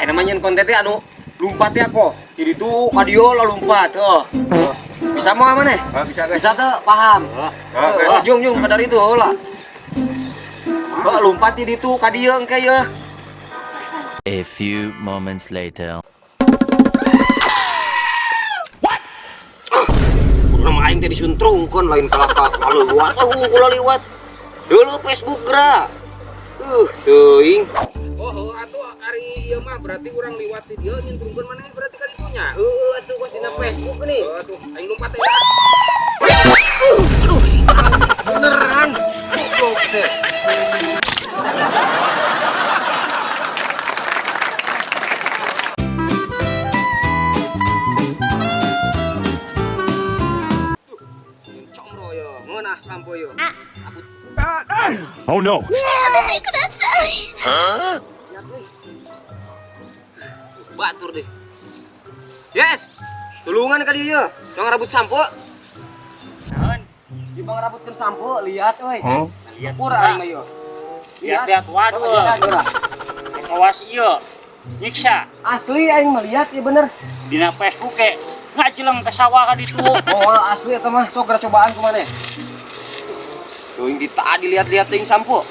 Ayeuna mah nyeun konten teh anu lumpat ya kok. Jadi tuh ka dieu lah lumpat heuh. Bisa mau maneh? Ah, bisa guys. Bisa tuh paham. Ah, Heuh, jung jung kadar itu heula. Heuh, lumpat di ditu ka dieu engke ye. A few moments later. Kudu mah aing teh disuntrungkeun lain kalah ka liwat oh kula liwat. Dulu Facebook geura. Teuing. Oh, heuh atuh ari ieu mah berarti urang liwat di dieu nyuntrungkeun maneh berarti ka ditunya. Heuh atuh kos dina Facebook nih. Heuh atuh aing lompat ya. Aduh, beneran. Goblok teh. Comro yo, ngeunah sampo yo. Abut. Oh no! Lihat euy. Batur deh. Yes. Tulungan ka dieu. Tong rabut sampo. Naon? Di bang rabutkeun sampo, lihat euy. Lihat Pur aing mah yo. Lihat-lihat waduh. Lihat, geura. Kawas ieu. Nyiksa Asli aing mah lihat ya bener. Dina Facebook ke ngajeleng ke sawah ka ditu. Oh, asli eta mah sok geura cobaan ku maneh. Teuing di tadi lihat-lihat teuing sampo.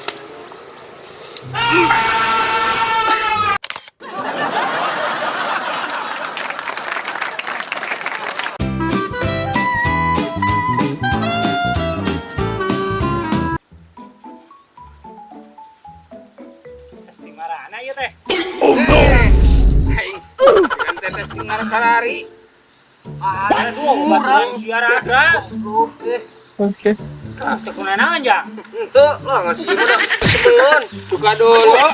Testing marana ieu teh. Oh no. Aing dengan tetes tinggal karari. Aduh, baturan siaraga. Goblok teh. Okay. Teu kunaon jang? Henteu lah ngasih mah da sebelun. Buka dulu.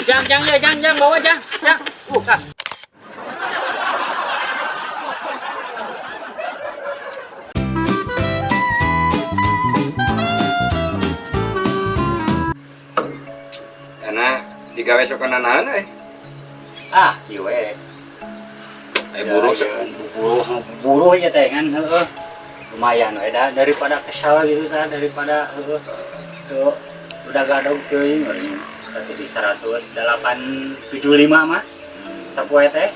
Jang jang ya jang jang bawa jang. Jang. Tah. Karena digawe sok naon euy. Ah, ieu we. Eh buruh Ya, buruh buruh ya teh kan heueuh. Lumayan we da daripada kesal gitu tah daripada heueuh. Tuh udah gadog teuing euy. Satu di 10875 mah. Sapoe teh.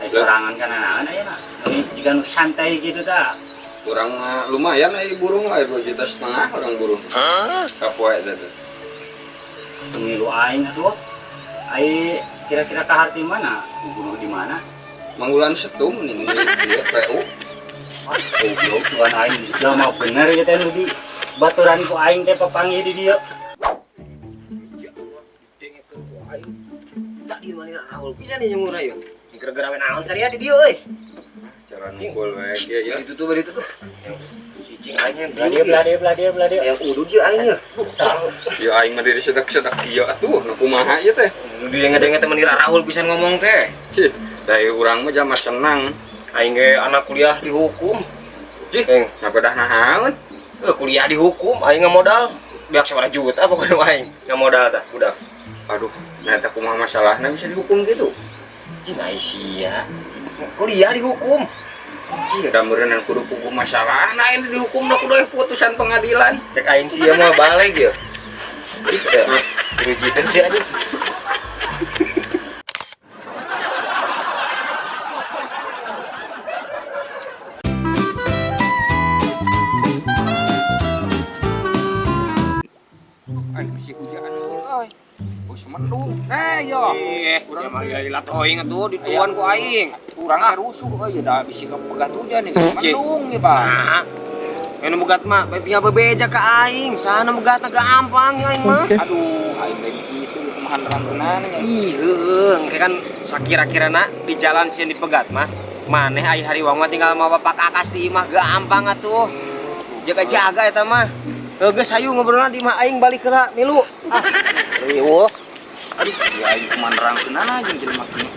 Eh sorangan kana naon aya mah. Ini jiga nu santai gitu tah. Kurang mah lumayan euy buruh mah 2,5 juta orang buruh. Kapoe teh. Pemilu aing atuh. Ai kira-kira kaharti mana? Buruh di mana? Manggulan setum nih ieu PU. Wah, goblok tuan aing jelema bener ieu teh nu di baturan ku aing teh papanggih di dieu. Dengekeun ku aing. Tadi mana Raul bisa nih nyungurna yo. Gara-gara we naon saria di dieu euy. Cara nukul we kieu ya. Itu tuh bari itu tuh. Cicing aing yang Belah dia, belah dia, belah dia, belah dia. Yang udud dia aing ya. Ya aing mah diri sedak-sedak kieu atuh nu kumaha ieu teh. Nu denge-denge teh meni Raul pisan ngomong teh. Cih, dari urang mah jama senang. Aing ge anak kuliah dihukum. Cih, Eng. ngapa dah nahaun? Kuliah dihukum aing nggak modal. Biak sabaraha juta pokoknya aing nggak modal tah budak. Aduh, nyata kumaha masalahna bisa dihukum gitu. Cing ai sia. Kuliah dihukum. Cih, da meureunnan kudu hukum masalahna ini dihukum da kudu putusan pengadilan. Cek aing sia mah balik ya. Dirujikan sih aja. Aing bisi hujan euy. Geus mendung. Eh yo. Ih, urang mah lila toing atuh dituan ku aing. Urang ah rusuh euy da bisi kepegat hujan geus mendung ieu, Bang. Nah, nu megat mah tinggal bebeja ka aing. Sana megatna gampang ya aing mah. Aduh, aing lain kitu kumaha nerang-neunana nya. Ih, heueuh, engke kan sakira-kirana di jalan sieun dipegat mah. Maneh ai hariwang mah tinggal mawa pakakas di imah gampang atuh. Jaga-jaga eta mah. Heuh geus hayu ngobrolna di imah aing balik heula milu. Ah, riweuh. Aduh, ya aing kumaha nerangkeunana jeung jelema kieu.